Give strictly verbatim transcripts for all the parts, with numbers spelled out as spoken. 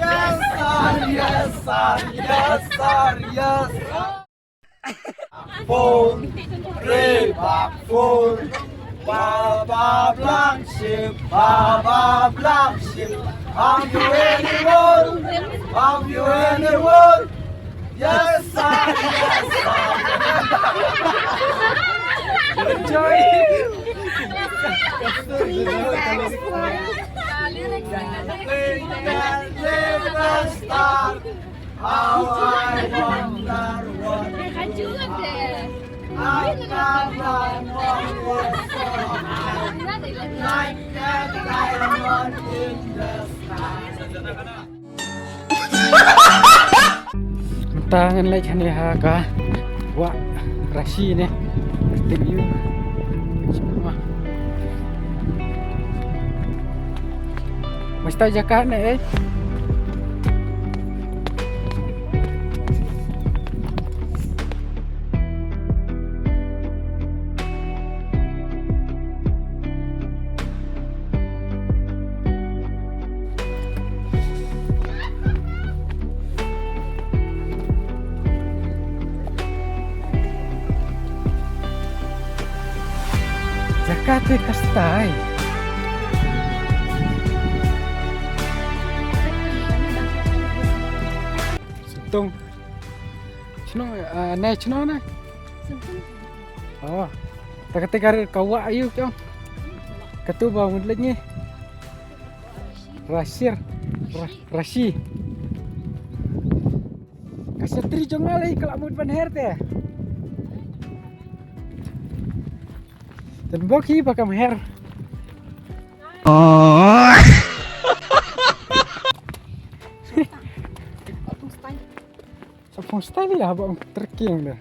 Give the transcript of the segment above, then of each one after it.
Yes, sir, yes, sir, yes, sir, yes, sir. Phone, three back phone. Baba Black Sheep, Baba Black Sheep. Have you any wool? Have you any wool? Yes, sir. Yes, sir. Enjoy. How I wonder what I got on was so high, like a diamond in the sky. Mynta ngan leit hangne ha ka wah Rashi ne. Tip ïa u. Masta jaka ne, eh. Jaka te ka stai. Sentong. Shnong, ah, ne shnong ne? Oh. Ta kata ka, ka wah aïu kyong. Katu ba mut lagi. Rashir. Ra-, Rashi. Ka shatri jong nga lei ka la mut ban her te. Tang bok hi ba kam her. Oh. Sa phong style ïa ba ong trekking da.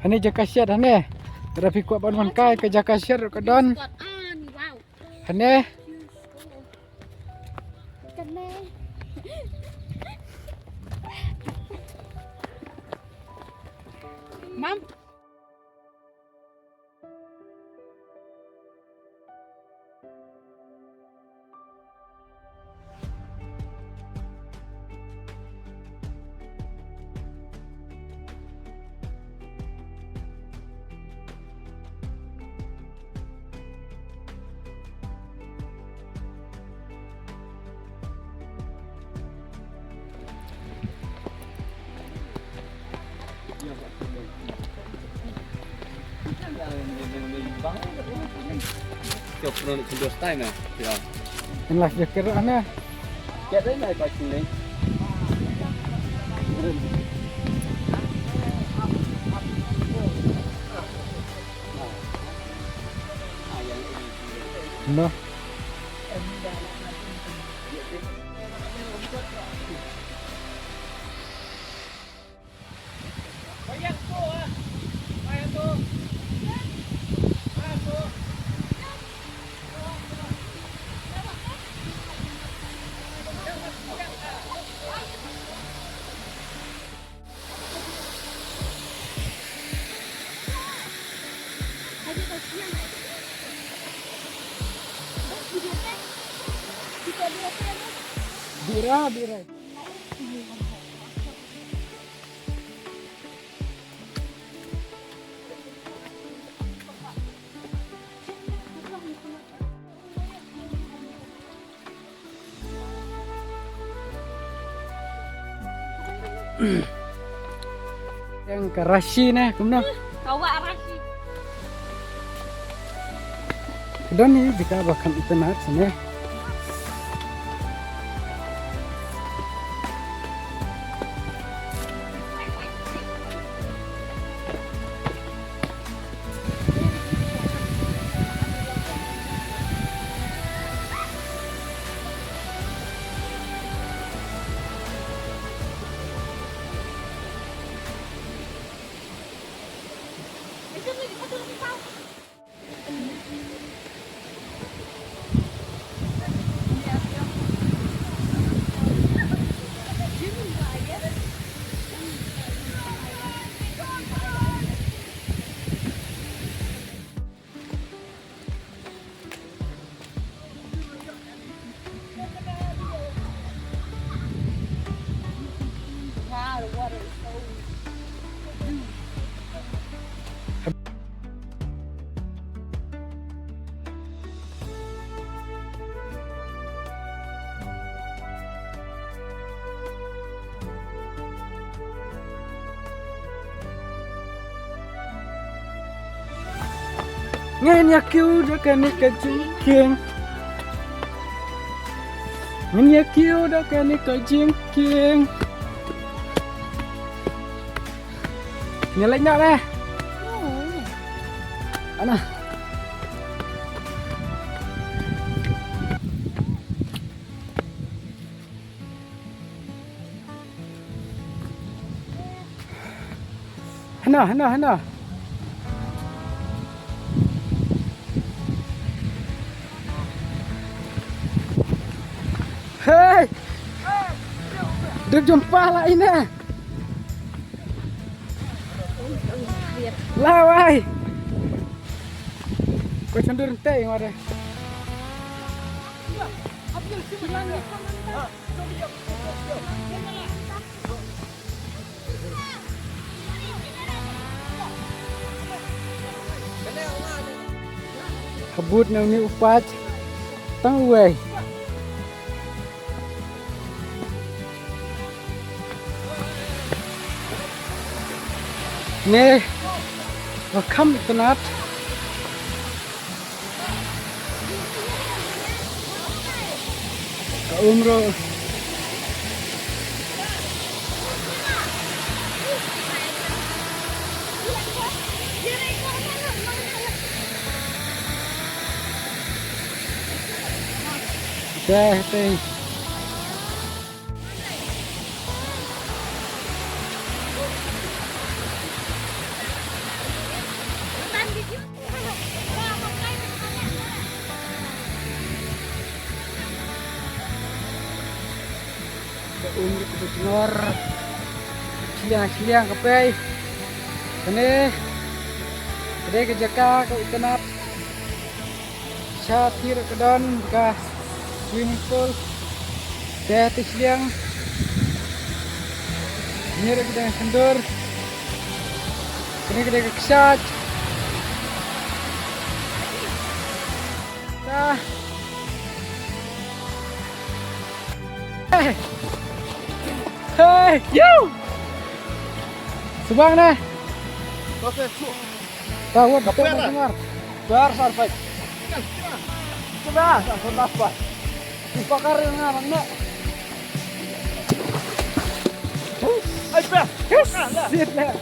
Hangne jaka shet hangne. Lada phi kwah ban wan kai ka jaka shet ruh ka don. Hangne. Mam. Yang life jacket ruh ana. No. Bira, bira. Yang ka Rashi ne, kumno? Ka wah Rashi. Ka don hi jaka ba kham itynnad sini. Ngin ïa kiew da kane ka jingkieng. Ngin ïa kiew da kane ka jingkieng. Ngin leit noh re. Ana. Hana, hana, hana. Hey! Duk jumpa lah ini. Lawai. Kau cendur ente yang ada. Ka bud na une u paid tang uwei. Ne, wa kham itynnad. Ka um ruh. Te, te. Ka um ka bujngor. Shiliang, shiliang ka pei. Kane ka dei ka jaka ka itynnad. Sha thir ka don ka swimming pool. Te te shiliang. Ngi ruh ki dang syndur. Kane ka dei ka kshaid. Ta. Hey. Hey, yo. Subang ne. Kau tu. Tahu, betul, betul. Bar, bar, bar. Coba, bar, bar, bar. Bakar yang mana, nak? Hai, bar. Yes. Sit, nak.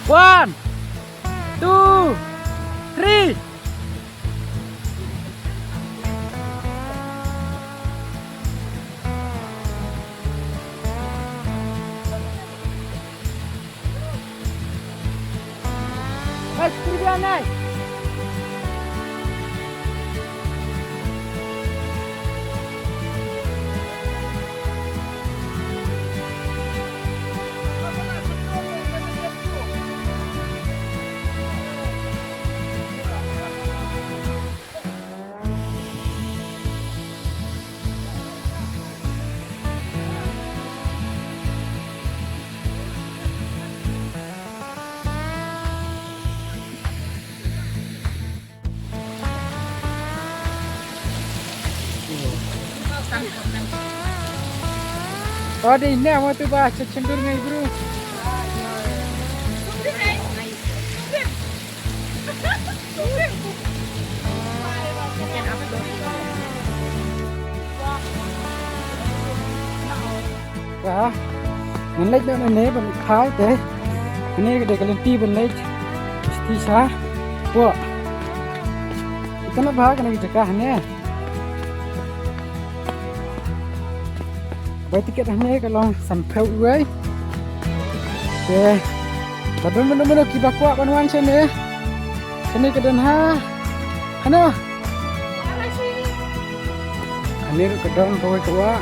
One, two, three. Oh, dei ne, mo tu ba, cha chendur ngai bru. Ka, ngan leit noh nangne ban khai te. Kane ka dei ka lynti ban leit. Sti sa. Pok. Ita na ba kane ka jaka hangne. Bai tiket hangne ka long sanphew wei. Te. Ba don mano mano kiba kwah ban wan shane. Kane ka don ha. Hana. Ani ruh ka dong kawei ka wah.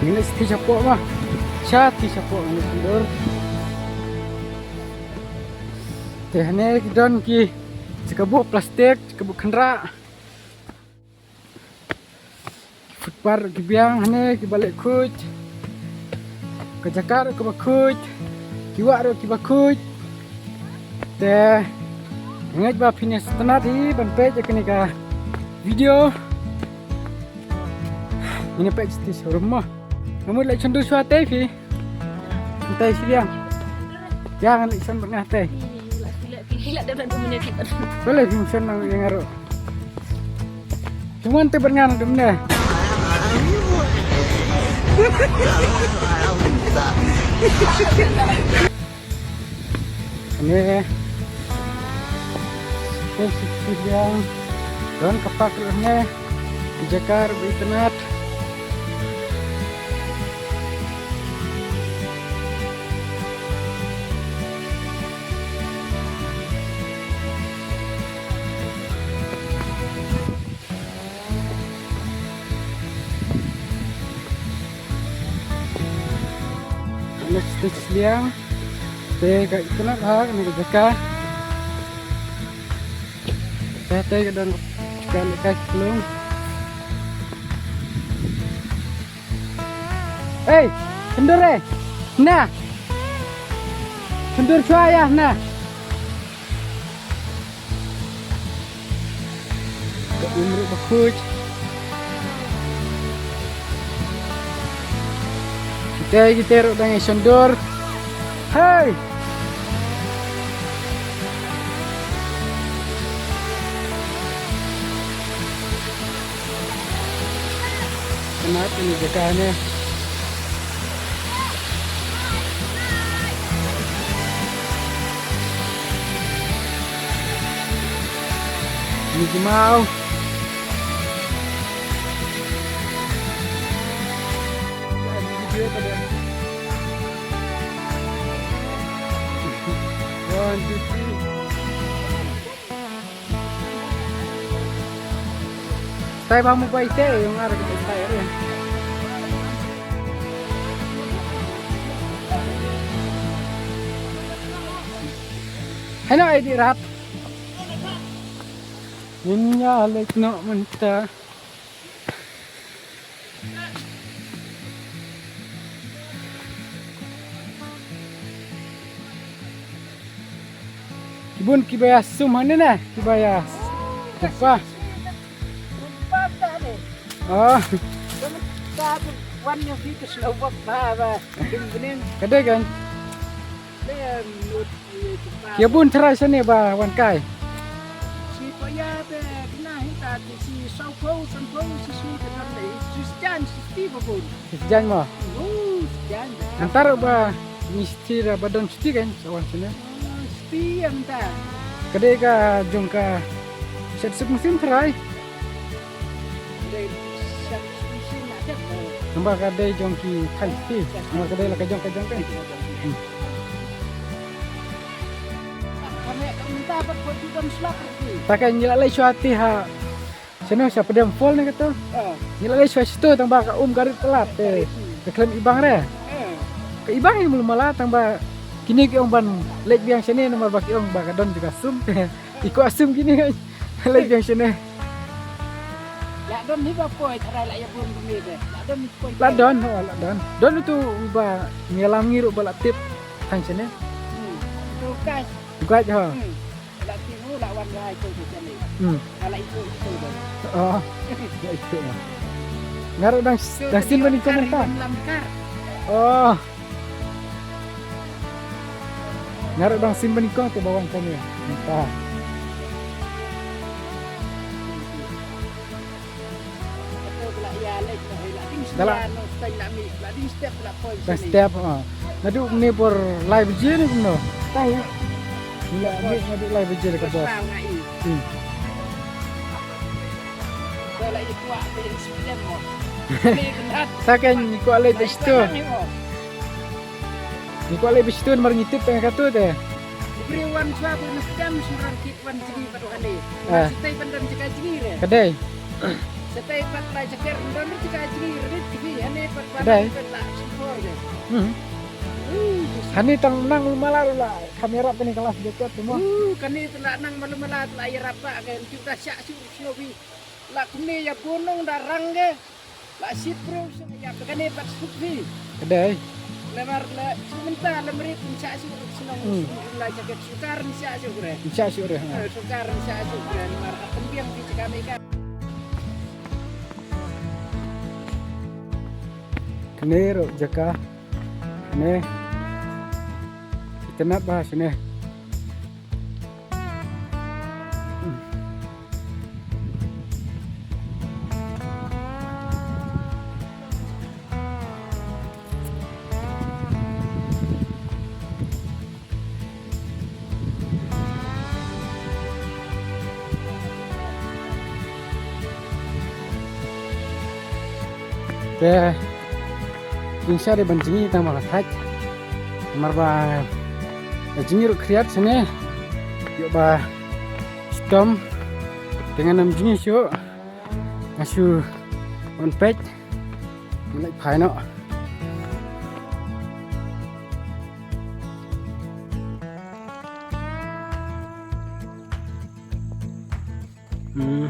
Ngin ïa sdang shapoh ma. Sha sdang shapoh ngin ïa sdang. Te hangne ki don ki, ki kabu plastik, ki kabu khynra. Ki footpath ki biang hangne kiba leh khuid. Ka jaka ruh kaba khuid. Ki wah ruh kiba khuid. Te ngeit ba phin ïa sngewtynnat hi ban peit ïa kane ka video. Ngin ïa peit sha showroom mo. Nga mut leit shon dur shuwa te phi. Te shi liang. Ïa ngan leit shon bad nga te. Phi leh, phi leh, phi leh, phi leh, phi leh. Phi leh, phi shon nang ïa nga ruh. Cuma te bad nga nang dum ne. Hangne. Te shi, shi liang. Don ka park ruh hangne. Jaka ruh ba itynnat. Hangne stage liang. Te ka itynnat ha kane ka jaka. Te, te ka don ka lehkai klung. Ei, khyndur ei. Na. Khyndur shuwa ïa na. Ka um ruh ba khuid. Kita, kita ruh dang ïa shon dur. Hei. Kane ka jaka ne. Mickey Mouse. One, two, three. Stai ba mu bai te, yung ara kita stai re. Heno ai di rat. Ngin ïa leit noh mynta. Ki bun kiba ïa sum hangne ne, kiba ïa. Apa? Oh. Ka dei kan? Ki ïa bun trai shane ba wan kai. Shi pa ïa te kina hi ta ti shi saw phew, san phew, shi shi te don le. Shi jan, shi ti ba bun. Shi jan mo. Oh, shi jan. Ntar ba misti ra ba don shuti kan, sa wan shane. Oh, shuti ïa mynta. Ka dei ka jong ka shet suk musim trai. Tang ba ka dei jong ki thaiñ ti. Tang ba ka dei la ka jong ka jong ka. Hmm. Ta ka ngi la leit shuwa ti ha. Shano sha Pdeng Fall ne kato. Ngi la leit shuwa shito tang ba ka um ka rit palat te. Ka khlem ibang re. Ka ibang ïa mala tang ba kine ki ong ban leit biang shane namar ba ki ong ba ka don jaka sum. Iko asum kine kan. Leit biang shane. La don hi ba poi tharai la ïa bun bun de. La don hi poi. La don, ho, la don. Don tu ba ngi lam ngi ruh ba la tip thaiñ shane. Hmm. Tu kai. Tu kai ho. Hmm. La tip hu la wan rai tu shane. Hmm. La iko iko de. Oh. Iko. Nga ruh dang dang sin ban iko mynta. Lam kar. Oh. Nga ruh dang sin ban ïa kong te ba wan kane. Mynta. Dang step, ah. Naduh mynne por lai baje ne kumno? Tang ïa. Ïa, naduh lai baje ka bor. Hmm. Lah ïa kwah ba ïa sdang mo. Ni kynat. Ta kan ngi kwah leit ba sdang mo. Ngi kwah leit ba sdang mar ngi tip tang katu te. Bri wan swa ba sdang sdang ki wan jngi pat hane. Ah. Sdang pat dang jaka jngi re. Ka dei. Sdang pat la jaka dang jaka jngi re ki hane pat. Ka dei. Pat la sdang re. Hmm. Hane tang nang mala la kamera pini kelas jaket tu mo. Uh, kane tu la nang malu mala la ïarap ba kan kita syak syak snobi. La kumne ïa bunung da rang ge. La sit bro snobi ïa kane pat snobi. Ka dei. Lemar la sementara lemri pun syak syak snobi. Hmm. La jaket sukar syak syak re. Syak syak re. Ha. Eh, sukar syak syak re. Lemar akan biang di jaka mereka. Kane ro jaka. Ne. Kita nak bahas ne. Te jingshah de ban jngi tang ba ka thait. Namar ba ka jngi ruh khriat sene. Ïoh ba stom. Te ngan ym jngi shuh. Nga shu wan peit. Ngan leit phai noh. Hmm.